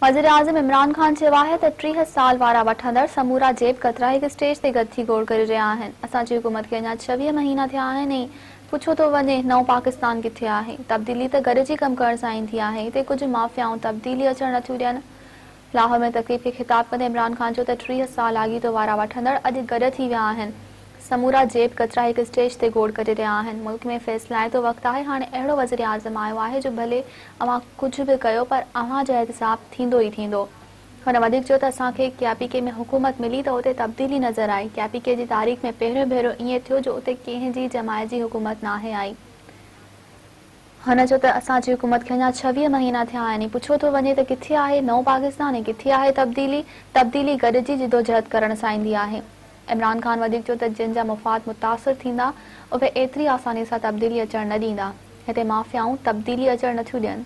وزيراعظم عمران خان چيو آهي ته 30 سال وارا وٺندڙ سمورا جيب ڪترا هڪ اسٽيج تي گڏ ٿي گوڙ ڪري رهيا آهن، اسان جي حڪومت کي اڃا 26 مهينا ٿيا آهن ۽ پڇيو ٿو وڃي نئون پاڪستان ڪٿي آهي؟ تبديلي ته گڏجي ڪم ڪرڻ سان ايندي آهي، هتي ڪجهه مافيائون تبديلي اچڻ نٿيون ڏين. لاهور ۾ تقريب کي خطاب ڪندي عمران خان چيو ته 30 سال لاڳيتو وارا وٺندڙ اڄ گڏ ٿي ويا آهن، سمورا جيب ڪترا هڪ اسٽيج تي گوڙ ڪري رهيا آهن، ملڪ ۾ فيصلائتو وقت آهي، هاڻي اهڙو وزيراعظم آيو آهي جو ڀلي اوهان ڪجهه به ڪيو پر اوهان جو احتساب ٿيندو ئي ٿيندو. هن وڌيڪ چيو ته اسان کي ڪي پي ڪي ۾ حڪومت ملي ته اتي تبديلي نظر آئي، ڪي پي ڪي جي تاريخ ۾ پهريون ڀيرو ائين ٿيو جو اتي ڪنهن جي جماعت جي حڪومت ناهي آئي. هن چيو ته اسان جي حڪومت کي اڃا 26 مهينا ٿيا آهن ۽ پڇيو ٿو وڃي ته ڪٿي آهي نئون پاڪستان ۽ ڪٿي آهي تبديلي، تبديلي گڏجي جدوجهد ڪرڻ سان ايندي آهي. عمران خان وڌيڪ چيو ته جن جا مفاد متاثر ٿيندا اهي ايتري آساني سان تبديلي اچڻ نه ڏيندا، هتي مافيائون تبديلي اچڻ نٿيون ڏين.